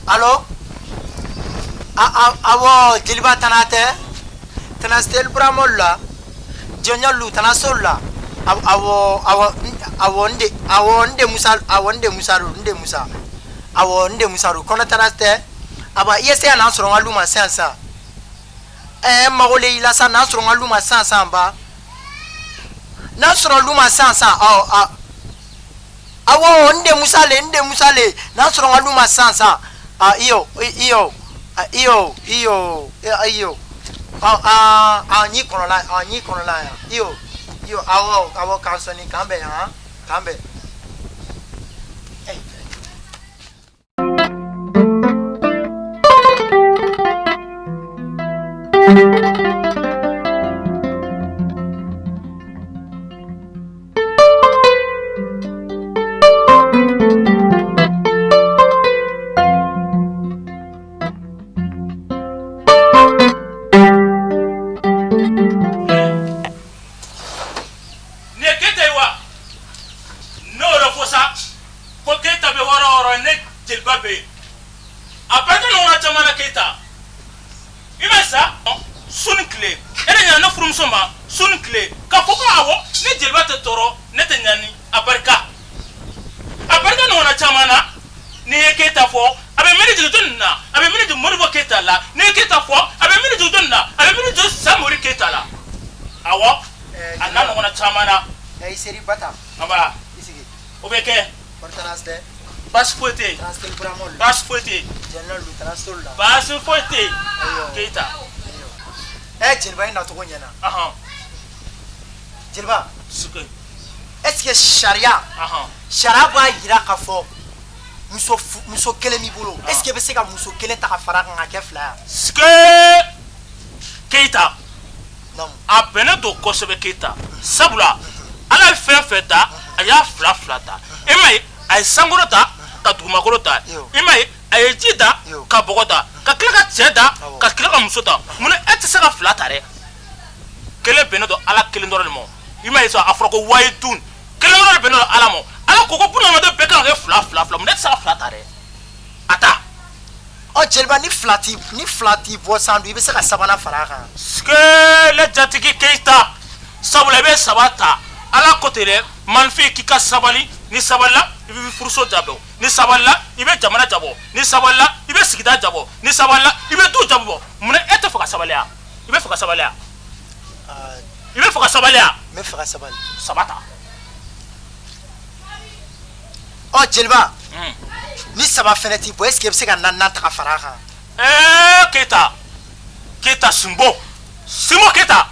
Allo, awɔ, jeliba tana tɛ, tana stel buramolu la, jɔnjɔlu tana sol la. Awɔ, awɔ, awɔ, n de, awɔ, n de Musa, awɔ, n de Musa don, n de Musa, awɔ, n de Musa don. Kɔnɔ tana tɛ. Aba, i ye se ka n'an sɔrɔ n ka lu ma sisan sisan. Ɛɛ, n mago le y'i la sa, n'an sɔrɔ n ka lu ma sisan sisan ba, n'an sɔrɔ lu ma sisan sisan. Ɔ, awɔ, n de Musa le, n de Musa le, n'an sɔrɔ n ka lu ma sisan sisan. A iyo, iyo, iyo, iyo, iyo, ɔ, a a ɲi kɔnɔla, a ɲi kɔnɔla yan, iyo, iyo, awɔ, awɔ, k'an sɔnni, k'an bɛn yan, k'an bɛn. Nin ye Keyita ye wa? Ne y'o de fɔ sa ko Keyita bɛ yɔrɔ o yɔrɔ, ne jeliba bɛ yen. A barika ɲɔgɔnna caman na Keyita. I ma sa su ni tile, e de ɲana ne furumuso ma su ni tile k'a fɔ ko awɔ, ne jeliba tɛ tɔɔrɔ, ne tɛ ɲani. A barika, a barika ɲɔgɔnna caman na. N'i ye Keyita fɔ, a bɛ miiri jigin jɔni na? A bɛ miiri jigin Modibo Keyita la. N'i ye Keyita fɔ, a bɛ miiri jigin jɔni na? A bɛ miiri jigin Samori Keyita la. Awɔ, a n'a ɲɔgɔnna caman na. I seri bata. Nba. I sigi. O bɛ kɛ. Tɛ. Baasi foyi tɛ yen. Baasi foyi tɛ yen. Baasi foyi tɛ yen Keyita. Ɛ jeliba, i nacogo ɲɛna. Jeliba, est-ce que sariya b'a jira k'a fɔ muso kelen b'i bolo, est-ce que i bɛ se ka muso kelen ta ka fara a kan ka kɛ fila ye? Keyita, a bɛnnen don kosɛbɛ Keyita, sabula Ala ye fɛn fɛn da, a y'a fila fila da. E ma ye, a ye sankolo da ka dugumakolo da. I ma ye, a ye ji da ka bɔgɔ da, ka tila ka cɛ da, ka tila ka muso da. Mun na e tɛ se ka fila ta dɛ? Kelen bɛnnen don Ala kelen dɔrɔn de ma. I ma ye sa, a fɔra ko wahidun, kelen dɔrɔn de bɛnnen don Ala ma. Ala ko ko bunadamaden bɛɛ kan ka kɛ fila fila fila. Mun na e tɛ se ka fila ta dɛ? A ta. Ɔ jeliba, ni fila t'i bɔ san dun, i bɛ se ka sabanan fara a kan? Ne jatigi Keyita, sabula i bɛ saba ta, Ala ko ten dɛ, maninfin k'i ka sabali. Ni sabalila, i bɛ furuso jabɔ. Ni sabalila, i bɛ jamana jabɔ. Ni sabalila, i bɛ sigida jabɔ. Ni sabalila, i bɛ du jabɔ. Mun na e tɛ fɛ ka sabali? I bɛ fɛ ka sabali? I bɛ fɛ ka sabali? N bɛ fɛ ka sabali. Saba ta. Ɔ jeliba, ni saba fɛnɛ t'i bɔ, est ce que i bɛ se ka naaninan ta ka fara a kan? Ɛɛ Keyita, Keyita, Sinbo, Sinbo Keyita,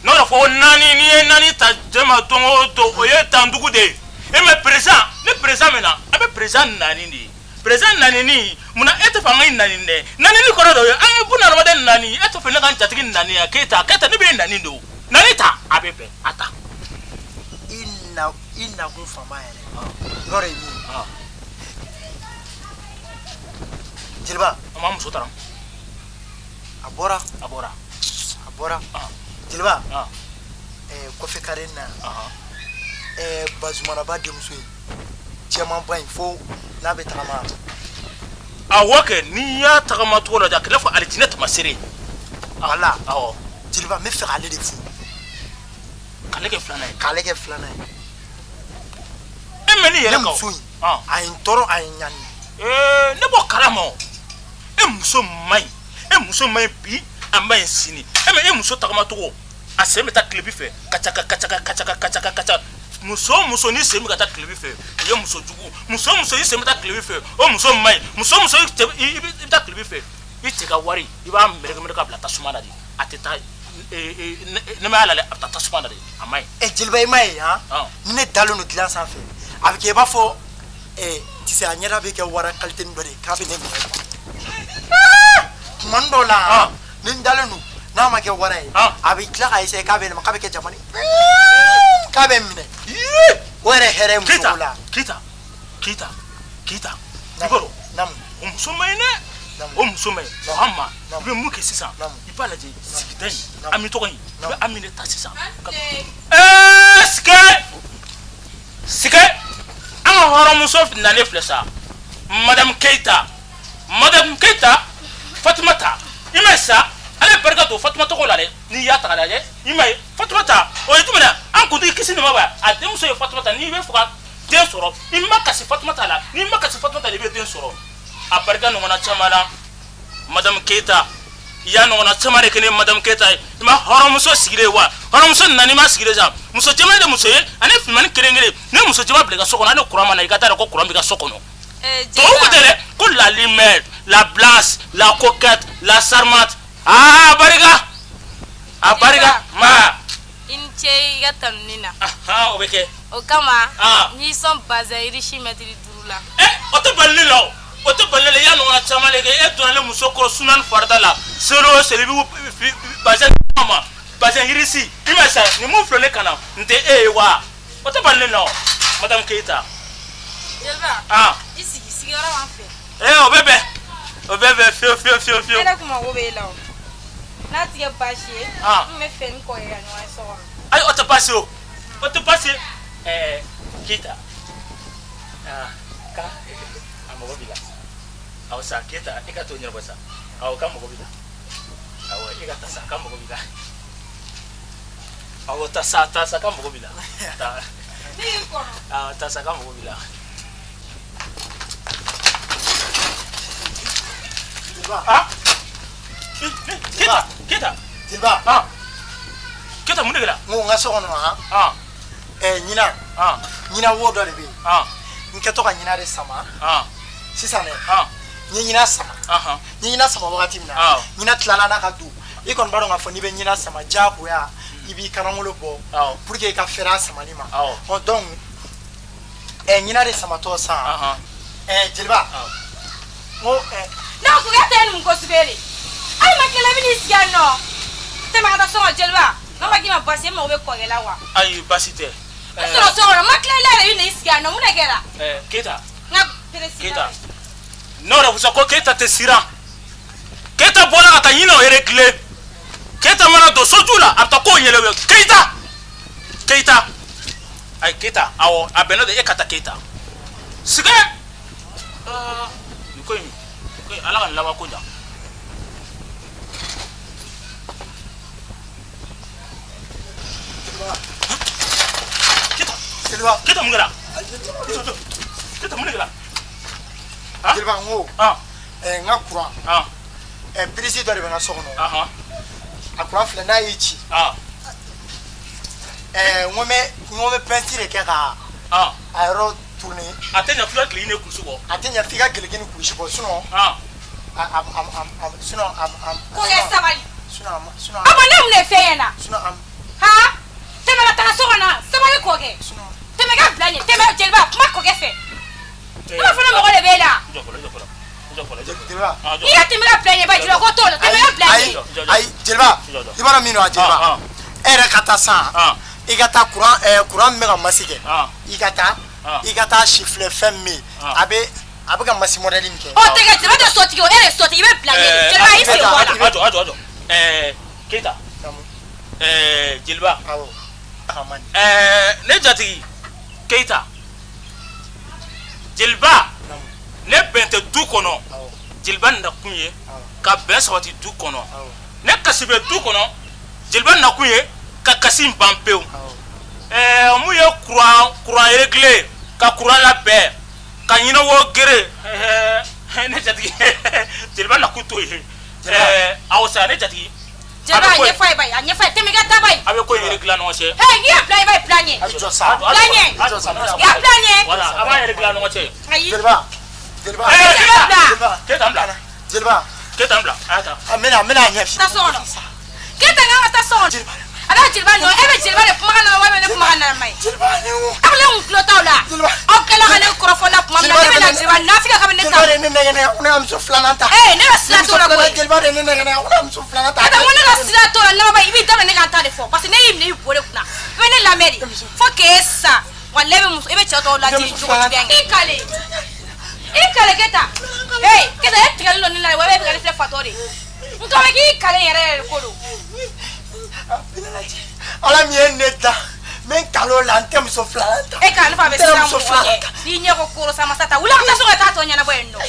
n'o de fɔ ko naani, n'i ye naani ta jɛma don o don, o ye dandugu de ye. E mɛ président, ni président bɛ na, a bɛ président naani de ye. Président naani ni munna e tɛ fɛ an ka naani dɛ? Naani ni kɔrɔ dɔ ye an ye buna hadamaden naani. E tɛ fɛ ne ka n jatigi naani ya? Keyita, Keyita, ne bɛ naani de o. Naani ta, a bɛ bɛn, a ta. I na, i nakun fanba yɛrɛ, i b'a dɔn ye min ye, jeliba? A ma muso taara. A bɔra. A bɔra. A bɔra. Jeliba, kɔfɛ kare na yan, Bazumanaba denmuso ye jɛmanba in fo n'a bɛ tagama. Awɔ kɛ, n'i y'a tagama cogo lajɛ, a kɛlɛ fɔ alijinɛ tamaseere. Wala. Awɔ. Jeliba, n bɛ fɛ k'ale de furu. K'ale kɛ filanan ye? K'ale kɛ filanan ye. E mɛ ne yɛrɛ Ne muso in, a ye n tɔɔrɔ, a ye n ɲani. Ee, ne b'o kalama o. E muso man ɲi, e muso man ɲi bi, a man ɲi sini. E mɛ e muso tagamacogo, a sen bɛ taa tilebi fɛ kacaka kacaka kacaka kacaka kaca. Muso o muso ni sen bɛ ka taa tilebi fɛ, o ye muso jugu. Muso o muso i sen bɛ taa tilebi fɛ, o muso man ɲi. Muso o muso i bɛ taa tilebi fɛ, i cɛ ka wari, i b'a meleke meleke ka bila tasuma na de. A tɛ taa nɛmaya la dɛ, a bɛ taa tasuma na de. A man ɲi. Ɛ jeliba, i ma ye han, ni ne dalen don dilan sanfɛ, a bɛ kɛ i b'a fɔ tise, a ɲɛda bɛ kɛ wara qualité dɔ de ye k'a bɛ ne minɛ tuma dɔw la. Ni n dalen don, n'a ma kɛ wara ye, a bɛ tila k'a essayer k'a bɛ yɛlɛma, k'a bɛ kɛ jamani, k'a bɛ n minɛ. O yɛrɛ hɛrɛ ye muso la. Keyita, Keyita, Keyita, i b'a dɔn, o muso man ɲi dɛ, o muso man ɲi. Muhama, i bɛ mun kɛ sisan? I b'a lajɛ sigida in, Ami tɔgɔ in, i bɛ Ami de ta sisan. Ɛɛ Sikɛ, Sikɛ, an ka hɔrɔnmuso nalen filɛ sa, madame Keyita, madame. y'a ta k'a lajɛ, i m'a ye Fatumata, o ye jumɛn ye? An kuntigi kisi ni nɛɛma b'a ye, a denmuso ye Fatumata. N'i bɛ fɛ ka den sɔrɔ, i ma kasi Fatumata la. N'i ma kasi Fatumata la, i bɛ den sɔrɔ. A barika ɲɔgɔnna caman na, Madame Keyita, i y'a ɲɔgɔnna caman de kɛ ne Madame Keyita ye. I ma hɔrɔnmuso sigilen wa? Hɔrɔnmuso nana, i ma sigilen sa. Muso jɛman de muso ye ani finmani kelen kelen. Ni muso jɛman bila i ka so kɔnɔ, hali ni kuran ma na, i ka taa dɔn ko kuran b'i ka so kɔnɔ. Tubabu ko tɛ dɛ, ko la lumière, la blanche, la coquette, la charmante. Aa, barika, a barika ma. I ni ce i ka tanuni na. Ahan, o bɛ kɛ. O kama Ah. n y'i sɔn bazin riche mɛtiri 5 la. Ɛ, o tɛ bali ne la, o o tɛ bali ne la. I y'a ɲɔgɔnna caman de kɛ. E donna ne muso kɔrɔ sunan farida la, seli o seli, i bɛ bazin ma, bazin riche. I ma sa nin mun filɛ ne kan na, n tɛ e ye wa? O tɛ bali ne la o, Madame Keyita. Jeliba. Ah. I sigi, sigiyɔrɔ b'an fɛ. Ee, o bɛ bɛn, o bɛ bɛn fiyewu fiyewu fiyewu fiyewu. Ne yɛrɛ kun mago bɛ e la o. N'a ti kɛ baasi ye. Ah. N bɛ fɛ ni kɔkɛ ka ɲɔgɔn ye so kɔnɔ. Ayi, o tɛ baasi o, o tɛ baasi ye. Ɛɛ, Keyita, aa, ka a mago b'i la. Awɔ sa, Keyita, i ka t'o ɲɛnabɔ sa. Awɔ, k'a mago b'i la. Awɔ, i ka taa sa, k'a mago b'i la. Awɔ, taa sa, taa sa, k'a mago b'i la. Taa. Ne y'i kɔnɔ. Awɔ, taa sa, k'a mago b'i la. Jeliba. Ah, Keyita, Keyita. Jeliba. Ah, Keyita, mun de kɛra? N ko n ka so kɔnɔ han. Ah. Ɛ, ɲinan. Ah. Ɲinan wo dɔ de bɛ yen. Ah. N kɛtɔ ka ɲinan de sama. Ah. Sisan dɛ. Ah. N ye ɲinan sama. Ahan. N ye ɲinan sama wagati min na. Ah. Ɲinan tilala n'a ka don. I kɔni b'a dɔn k'a fɔ n'i bɛ ɲinan sama, diyagoya i b'i kanangolo bɔ. Awɔ. Pour que i ka fɛrɛ a samali ma. Awɔ. Ɔ, donc ɛ, ɲinan de samatɔ sisan. Ahan. Ɛ, jeliba. Awɔ. N ko ɛ. Ne ko k'e tɛ nin ko sugu ye de. Hali ma kelen bɛ n'i sigi yan nɔ. Tɛmɛ ka taa so kɔnɔ jeliba. N'a ma k'i ma baasi ye, e mago bɛ kɔkɛ la wa? Ayi, baasi tɛ. N sɔrɔ so kɔnɔ, ma tila i la yɛrɛ, i bɛ na i sigi yan nɔ, mun de kɛra? Ɛɛ, Keyita. N ka peresi. Keyita, n'o yɛrɛ fusa ko Keyita tɛ siran. Keyita bɔra ka taa ɲinɛ o yɛrɛ tile. Keyita mana don soju la, a bɛ taa kow ɲɛnabɔ. Keyita, Keyita, ayi Keyita, awɔ, a bɛnna de e ka taa Keyita. Sigɛ. Aa, nin ko in, nin ko in, Ala ka nin laban ko ɲa. Keyita, Jeliba. Keyita, mun kɛra? Keyita, mun de kɛra? Jeliba, n ko. Ah. Ɛ, n ka kuran. Ah. Ɛ, prise dɔ de bɛ n ka so kɔnɔ. Ahan. A kuran filɛ, n'a y'i ci. Ah. Ɛ, n ko n bɛ pince de kɛ ka. Ah. A yɔrɔ tourner. A tɛ ɲɛ f'i ka gileki ni kulusi bɔ. A tɛ ɲɛ f'i ka gileki ni kulusi bɔ, sinon. Ah. A a a a sinon a a. Kɔkɛ sabali. Sinon a sinon. A ma ne mun de f'e ɲɛna? Sinon a. Han? Tɛmɛ ka taga so kɔnɔ, sabali kɔkɛ. Tɛmɛ ka bila ɲɛ, tɛmɛ jeliba, kuma kɔkɛ fɛ. Ne b'a fɔ ne mɔgɔ de b'e la. Jɔ fɔlɔ, jɔ fɔlɔ. Jɔ fɔlɔ, jɔ fɔlɔ. Jeliba. Ah, jɔ. I ka tɛmɛ ka bila ɲɛ, ba jeliba ko t'o la, tɛmɛ ka bila ɲɛ. Ayi, ayi, jeliba, i b'a dɔn min don wa, jeliba? Ah, ah. E yɛrɛ ka taa sisan. Ah. I ka taa kuran, ɛ, kuran min bɛ ka masi kɛ. Ah. I ka taa, Ah. i ka taa sifilɛ fɛn min bɛ yen. Ah. A bɛ ka masi modèle min kɛ. O tɛ kɛ, jeliba tɛ sotigi o, e de ye sotigi, i bɛ bila ɲɛ de. Jeliba i sen bɔ a la. A jɔ, a jɔ, a jɔ. Ɛɛ, Keyita. Ɛɛ, jeliba. Awɔ. A ka man di. Ɛɛ, ne jatigi Keyita. Jeliba, ne bɛn tɛ du kɔnɔ. Jeliba nakun ye ka bɛn sabati du kɔnɔ. Ne kasi bɛ du kɔnɔ. Jeliba nakun ye ka kasi in ban pewu. Ɛɛ, mun ye kuran réglé, ka kuran labɛn, ka ɲinɛwo gere. Ɛɛ, ne jatigi, jeliba nakun t'o ye. Ɛɛ, awɔ sa, ne jatigi. Jeliba a ɲɛfɔ a ye ba ye, a ɲɛfɔ a ye, tɛmɛ i ka taa ba ye. A bɛ ko in yɛrɛ dilan ɲɔgɔn cɛ. Hey, n'i y'a bila i b'a ye bila ɲɛ. A jɔ sa. Bila ɲɛ. A jɔ sa. I y'a bila ɲɛ. Voilà, a b'a yɛrɛ dilan ɲɔgɔn cɛ. Ayi. Jeliba. Jeliba. Ɛɛ, Jeliba bila. Jeliba. Keyita, n bila. Jeliba. Keyita, n bila. A y'a ta. A n bɛna a ɲɛ f'i ye. Taa so kɔnɔ. Keyita, n k'an ka taa so kɔnɔ. A bɛ jeliba nɔ, e bɛ jeliba de kumakan lamɛn walima ne kumakan lamɛn? Jeliba ne ko. Aw ne kun tulo t'aw la. Jeliba. Aw kɛlen ka ne kɔrɔfɔ la tuma min na, ne bɛ na jeliba nafika ka bɛ ne ta. Jeliba de ye ne nɛgɛ nɛgɛ ko ne ka muso filanan ta. Ee, ne ka sira t'o la koyi. Jeliba de ye ne nɛgɛ nɛgɛ ko ne ka muso filanan ta. Ka taa n ko ne ka sira t'o la, Namaba, i b'i daminɛ ne ka n ta de fɔ parce que ne y'i minɛ i bo de kunna. I bɛ ne lamɛn de. Fo k'e sa. Walayi i bɛ muso, i bɛ cɛ tɔw ladi cogo juguya in. I kale. I kale Keyita. Hey, Keyita, e tigɛlen don ne la wa e bɛ ka ne filɛ fatɔ de. N tɔ bɛ k'i kale yɛrɛ yɛrɛ de ko don. Ala min ye ne da, n bɛ n kalo la, n tɛ muso filanan ta. E ka ne fa bɛ N tɛ siran muso mɔgɔ filanan ɲɛ. ta. N'i ɲɛ ko koro sa masa ta, wuli an ka taa so ka taa tɔ ɲɛnabɔ yen nɔ.